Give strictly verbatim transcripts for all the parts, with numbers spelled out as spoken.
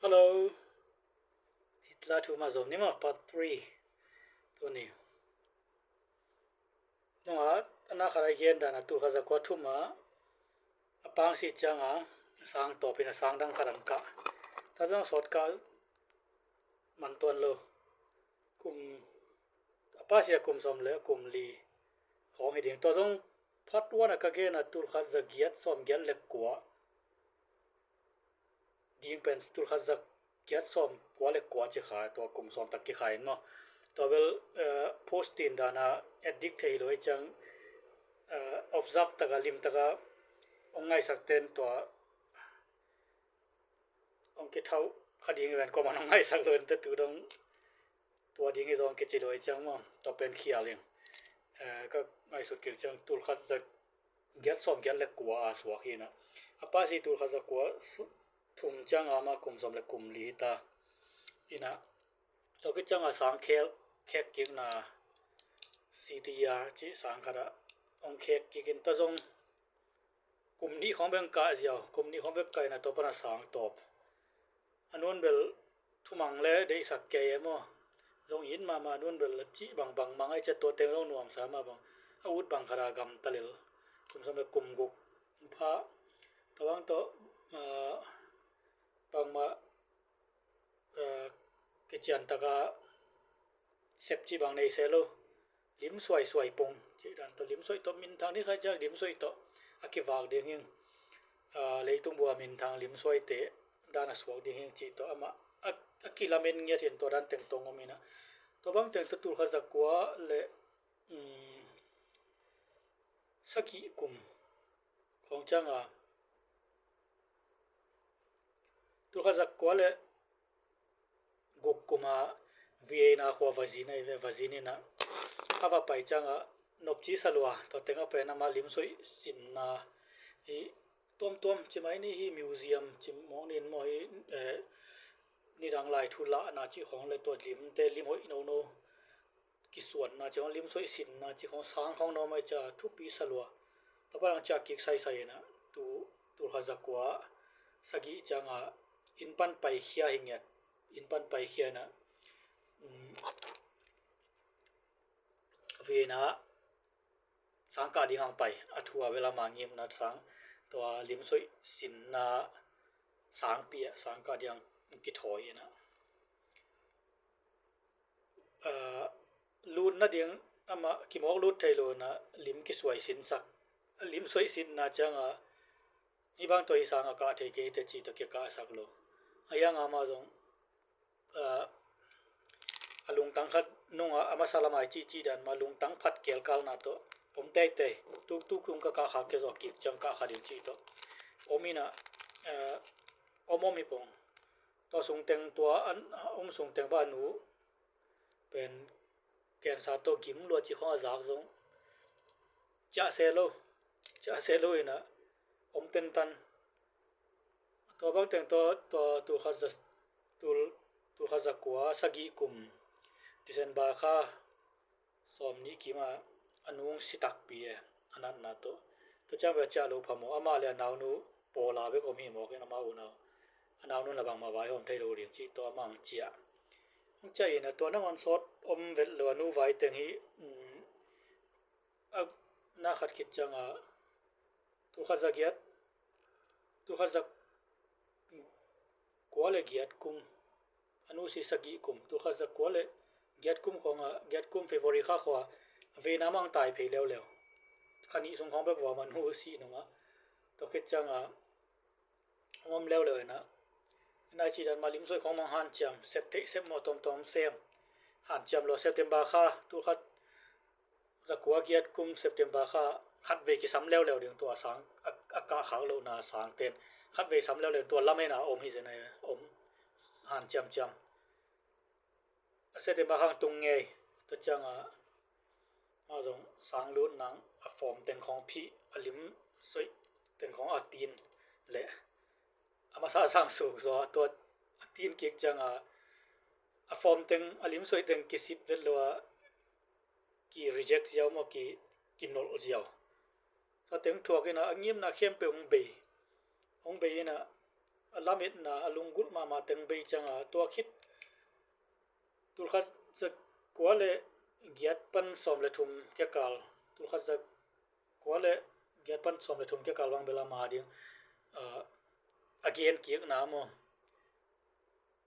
Hello. Hitler thu mah zom ni maw, part three. Tuni nunga a na khat a gen dan a, tulkhat zakua thum a, a pang sih cianga sang tawpin a sang dang khat ang kah. Tua zong sawt kah man tuan lo. Kum a pang sih a kum sawm le kum li khawng hi ding. Tua zong part one a ka gen a, tulkhat zagiat sawmgiat le kua ding pen tulkhat zagiat sawmkua le kua ci kha, tua kum sawm tak kikhai in maw. Tua bel, eh, post tin dana addict thei lo i ciang, eh, observe taka lim taka hong ngaihsak ten tua hong kithauh kha ding i ven, kuaman hong ngaihsak lo in te tu dong tua ding hi zong kici lo i ciang maw, tua pen khial in. Eh, ka ngaihsut kik ciang tulkhat zagiat sawmgiat le kua a suak hi na. A pang sih tulkhat zakua su-, thum cianga amah kum sawm le kum li hi ta. Ina, tua khit cianga sang khel, khek kikna C T R ci sang khat a hong khek kik in ta zong kum nih khawng bek kah ziau, kum nih khawng bek kah ina tua pana sang tawp. A nun bel thumang le deihsak kei e maw. Zong it mahmah, a nun bel a cih bangbang mang ai cia, tua teng zong nuamsa mah bang. A ut bang khat a gam ta lel. Kum sawm le kum guk pha. Tua bang tawh, ah, bangmah, ah, kician taka sep cih bang nei se lo. Lim suaisuai pong cih dan tawh, lim suaih tawh minthang ding kha ciang lim suaih tawh a kivak ding hing, ah, leitung bua minthang lim suaihte dan a suak ding hing cih tawh amah a, a kilamen ngiat hin tua dan teng tawh om ina. Tua bang teng tawh tulkhat zakua le, um, sagih kum khawng cianga, tulkhat zakua le guk kuma Vienna khua va zin ai ve, va zin ina a va pai cianga nopci sa lua, tua teng a pen amah lim suaih sinna hi tuamtuam ci mai ni hi, museum ci mawk nin maw hi, eh, nidang lai thu lahna ci khawng le tua limte, lim hoih nono kisuanna ci khawng, lim suaih sinna ci khawng, sang khawng no mai cia thupi sa lua. Tua pan ang cia kik saisai ina tu, tulkhat zakua sagih cianga inn pan paikhia hi ngiat, inn pan paikhia ina, um, Vienna sang kah ding ang pai, a thu a bel ama ngimna sang, tua lim suaih sinna sang pia, sang kah ding ang kithawi ina. Ah, lut nading amah kimawk lut thei lo na, lim kisuai sinsak, lim suaih sinna cianga, hi bang tua hi sang a kah thei kei te ci tawh kikahsak lo. A hiang amah zong, ah, a lungtang khat nunga a masa lamah i cihcih dan mah lungtang phat kelkalna tawh om teitei. Tuktuk kung ka kahkhak kei zawh kik ciang kahkha ding cih tawh om ina, ah, om om hi pong. Tua sungteng tua an, a om sungteng bang a nu pen cancer tawh gim lua ci khawng a zak zong ciah se lo, ciah se lo ina om tentan. Tua bang teng tua, tua tulkhat za, tul, tulkhat zakua sagih kum December kha sawm nih kima a nung si takpi e, a natna tawh. Tua ciang bia ciah lo phamawh, amah le a naunu pawla bek om hi mawk in, amah unau, a naunu na bangmah vaihawm thei lo ding cih tawh amah ang ciah. Ang ciah ina tua nangawn sawt om vet lo a nu vai teng hi, um, a na khat khit cianga tulkhat zagiat, tulkhat zakua le giat kum, a nu si sagih kum, tulkhat zakua le giat kum khawnga, giat kum February kha khua Vienna mang tai phei leuleu. Kha nih sung khawng bek vua ma nu si nunga. Tua khit cianga om leuleu ina, ina i cih dan mah lim suaih khawng mang hanciam, sep theih sep mawh tawmtawm sem. Hanciam lo September kha tulkhat zakua giat kum September kha khatvei kisam leuleu ding, tua sang a, a kahkhak lohna sang ten khatvei sam leuleu ding, tua lamena om hi zen ai, om hanciamciam. A September kha tung ngei, tua cianga mah zong sang lut nang a fawm teng khawng phih, a lim suaih teng khawng a tin le a masa sang suk zaw, tua a tin kik cianga a fawm teng, a lim suaih teng kisit vet lo a, ki reject ziau maw, ki, kinolh ziau. Tua teng thuak ina a ngimna khempeuh hong bei, hong bei ina a lametna a lunggulh mahmah teng bei cianga tua khit tulkhat zakua le giat pan sawm le thum kiakal, tulkhat zakua le giat pan sawm le thum kiakal bang bel ama ding a gen kikna maw?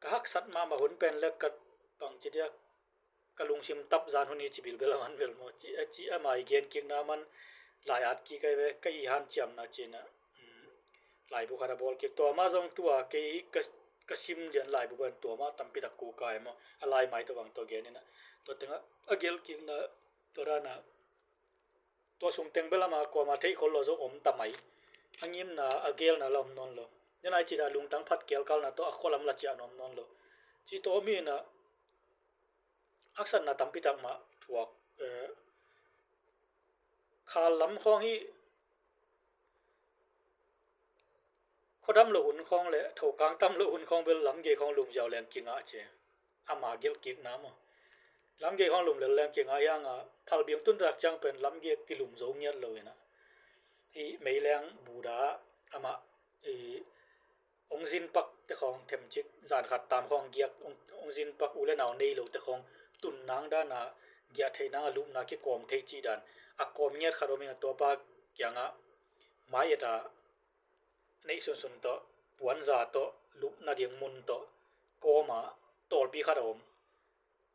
Ka haksat mahmah hun pen le ka bang ci dia ka lungsim tap zan hun hi ci bilbel a man bel maw? Ci a ci ama i gen kikna man lai at kik ai ve ka i hanciamna cina. Laibu khat a bawl kik tua mah zong tua kei ka sim lian laibu ban tua mah tampi tak kukai maw? A lai mai tua bang tua gen ina tua tengah a gelh kikna tua dana tua sung teng bel ama kuama theih khol lo zong om ta mai. A ngimna a gelna la om nawn lo. Nena i cina lungtang phat kelkalna tawh a khualam la ciah na om nawn lo. Ci tawh om hina haksatna tampi tak mah thuak. Khal lam khawng hi khuadam lo hun khawng le thokang tam lo hun khawng bel lamgei khawng lum ziau leng kingah ci. Ama gelh kikna maw? Lamgei khawng lum lel leng kingah hianga phalbi hong tuntak ciang pen lamgei kilum zo ngiat lo ina hi meileng buda ama hong zin pak te khawng themcik zan khat tam khawng giak hong zin pak u le nau nei lo te khawng tun nang dana giah thei nanga lupna kikawm thei cih dan a kawm ngiat khat om ina tua pa kiangah mai eta neih sunsun tawh puanza tawh lupna ding mun tawh kawma tawlpi khat a om.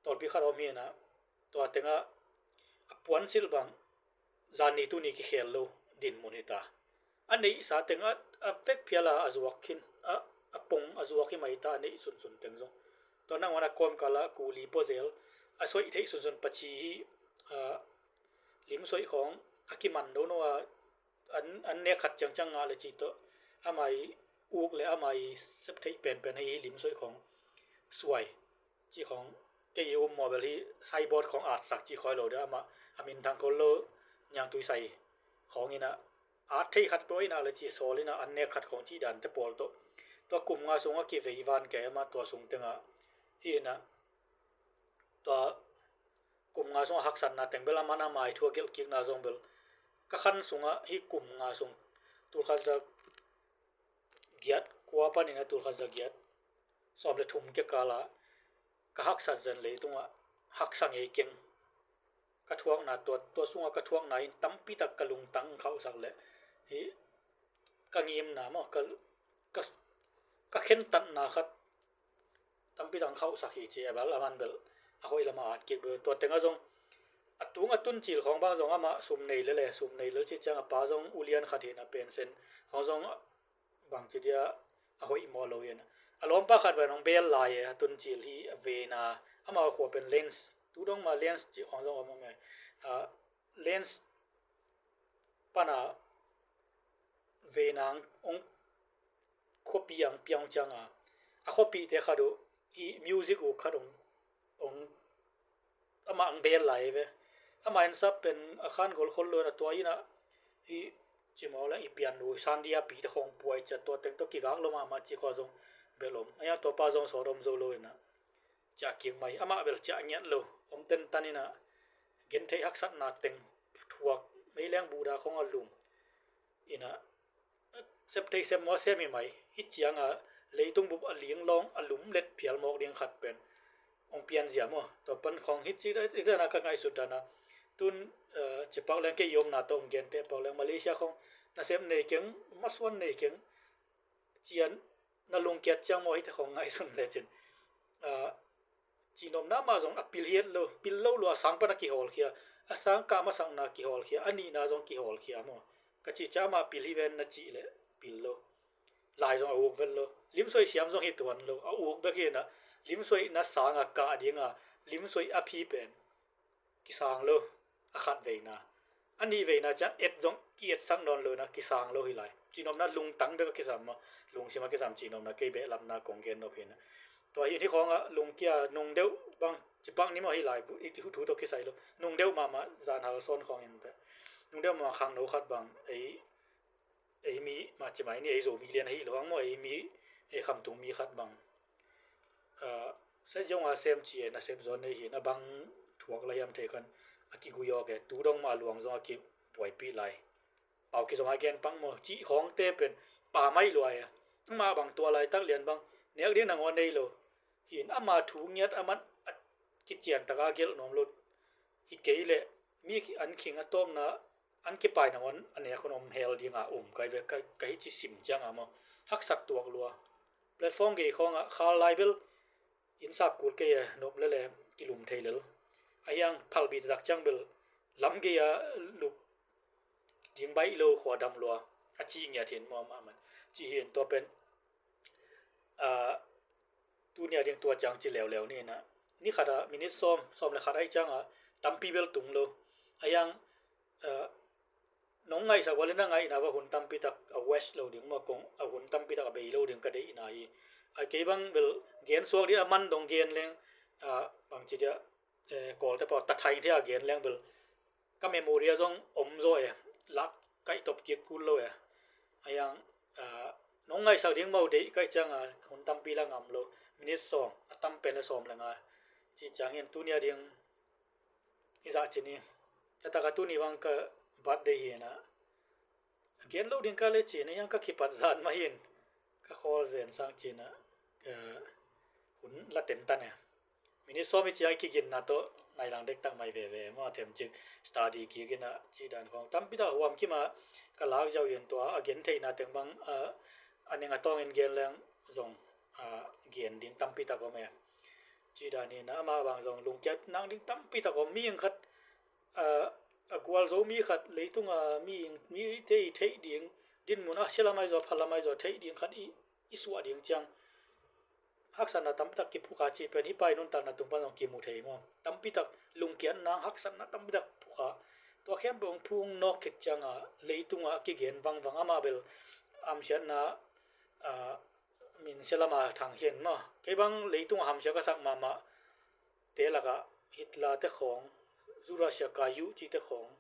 Tawlpi khat a om hi ina tua tengah a puansilh bang zanni tuni kikhel lo dinmun hita. A neihsa tengah a vekphiala a zuak khin a pong a zuak hi mai ta a neih sunsun teng zong tua nanguan a kawmkala kuli puazel a soih theih sunsun paci hi. Lim soih khawng a kiman dono a an nek khat ciangciang ngah le cih tawh amai uk le amai sep theih penpen hi lim soih khawng suai cih khawng kei i um mawbel hi saibawt khawng atsak cih khawng lo deuh amah a minthang khol lo niangtui sai khawng ina at thei khat peuh ina le cih sawl ina an nek khat khawng cih dante pawl tawh tua kum nga sungah kivei van kei amah tua sung tengah hi ina tua kum nga sungah haksatna teng bel a man a mai thu a gelh kikna zong bel ka khan sungah hi kum nga sung tulkhat za giat kua panin a tulkhat za giat sawm le thum kekala ka haksat zen leitungah haksa ngei keng ka thuakna tua, tua sungah ka thuakna in tampi tak ka lungtang khauhsak le hi ka ngimna maw ka, ka, ka khentatna khat tampi dang khauhsak hi ci a bel a man bel a hoih lama at kik bel tua tengah zong a tung a tun cil khawng bang zong amah sum nei lele sum nei lel ci ciang a pa zong ulian khat hin a pensen khawng zong bang ci dia a hoih mawh lo in a lawmpa khat ven hong bel lai e a tun cil hi a vena amah a khua pen lens tu dong ma lens ci khawng zong a mawh me a lens pana vena hong khuapi ang piang cianga a khuapite khat uh i music uh khat hong hong amah ang bel lai ve. Amah insap pen a khan gol khol lo na tua ina i cimawh le i pian uh sandia pite khong puai cia tua teng tawh kigak lo mahmah ci khua zong bel om aya tua pa zong sawt om zo lo ina ciah kik mai amah bel ciah ngiat lo om tentan ina gentheih haksatna teng thuak meileng buda khong a lum ina sep thei sem maw sem hi mai hi cianga leitung bup a linglawng a lum let phial mawk ding khat pen hong pianzia maw tua pan khong hi ci dana ka ngaihsut dana tun cipak leng kei i omna tawh hong gente pak leng Malaysia khong nasep nei keng masuan nei keng cian na lungkiat ciang maw hite khong ngaihsun lecin cihnopna mah zong a pil hiat lo pil lo lua a sang pan a kihawlkhia a sang kah masakna kihawlkhia a nihna zong kihawlkhia maw ka cih ciah amah pil hi ven na cih leh pil lo lai zong a uk vel lo limsoih siam zong hi tuan lo a uk bek hi na limsoihna sanga kah dinga limsoih a phi pen kisang lo a khat veina a nih veina ciang et zong ki etsak nawn lo na kisang lo hi lai cihnopna lungtang bek a kisam maw lungsima kisam cihnopna kei behlapna kong gen nop hi na tua hi ni khawngah lungkia nung deuh bang cipak ni maw hi lai i thu tawh kisai lo nung deuh mahmah zan hal sawn khawng in te nung deuh mahmah khangno khat bang ei ei mi mah ci mai ni ei Zomi lian ahi lo ang maw ei mi ei khamtung mi khat bang saijonga sem ci e nasep zawn nei hi na bang thuak la hiam thei khan a kigui awk e tu dong mah luang zong a kibuaipih lai pau kizom a gen pang maw cih khawngte pen pa mai luai a Amah bang tua laitak lian bang nek ding nangawn nei lo. Hi in ama thu ngiat a man a kician taka gelh nuam lo. Hi kei leh mi an khing a tawpna an kipai nangawn a nek hun om hel dinga um kai ve ka, ka hi ci sim cianga maw. Haksat tuak lua. Platform gei khawngah khal lai bel inn sap kul kei a nop lele kilum thei lel. A hiang phalbi taktak ciang bel lam gei a lup ding baih lo khua dam lua. A ci ngiat hin maw amah man. Ci hin tua pen, ah, tunia ding tua ciang ci leuleu ni na. Ni khat a minute sawm, sawm le khat ahi cianga tampi bel tung lo. A hiang, ah, nong ngaihsak ua le na ngaihna va hun tampi tak a waste lo ding maw kong a hun tampi tak a bei lo ding ka deihna hi. A kei bang bel gen suak ding a man dong gen leng, ah, bang ci dia, eh, Kawlte pau ta thaing thei a gen leng bel ka memory a zong om zaw e, lak kaih top kik kul lo e. A hiang, ah, nong ngaihsak ding mau deih kaih cianga hun tampi la ngam lo, minute sawm, a tam pen le sawm le nga. Ci ciangin tunia ding hi zah ci ni. Taktak a tuni bang ka birthday hi na. A gen lo ding ka le ci na hiang ka kipat zan mah hin. Ka khawl zen sang ci na, eh, hun la tentan e. Minute sawm i ciang i kiginna tawh nailang dektak mai veve maw, themcik study kik ina ci dan khawng tampi tak huam kima ka lak ziau in tua a gen theihna teng bang, ah, a neng a tawngin gen leng zong, ah, gen ding tampi tak om e. Ci dan ina amah bang zong lungkiat nang ding tampi tak om. Mi ing khat, ah, a gualzo mi khat leitunga mi ing mi te i theih ding dinmun a sia lamai zaw pha lamai zaw theih ding khat i, i suah ding ciang haksatna tampi tak kiphukha cih pen hi pai nuntakna tung pan zong kimu thei maw? Tampi tak lungkiatna haksatna tampi tak phukha. Tua khempeuh hong phung nawk khit cianga leitungah a kigen vangvang amah bel hamsiatna, ah, min sia lama thang hian maw? Kei bang leitungah hamsia ka sak mahmah te lakah Hitler te khawng, Judas Iskariot cihte khawng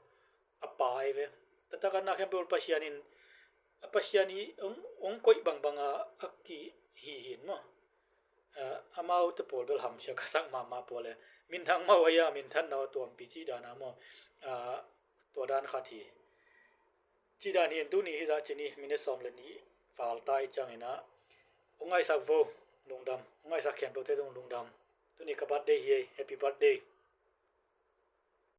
a pai ve. Taktak a na khempeuh Pasian in, a Pasian i hong, hong koih bangbanga a kihi hin maw? Ah, amaute pawl bel hamsia ka sak mahmah pawl e. Minthang mau aia minthanna a tuampi cih dana maw? Ah, tua dan khat hi. Cih dan hi in tuni hi zah ci ni minute sawm le nih val ta i ciangina. Hong ngaihsak vo, lungdam. Hong ngaihsak khempeuhte zong lungdam. Tuni ka birthday hi ei, happy birthday.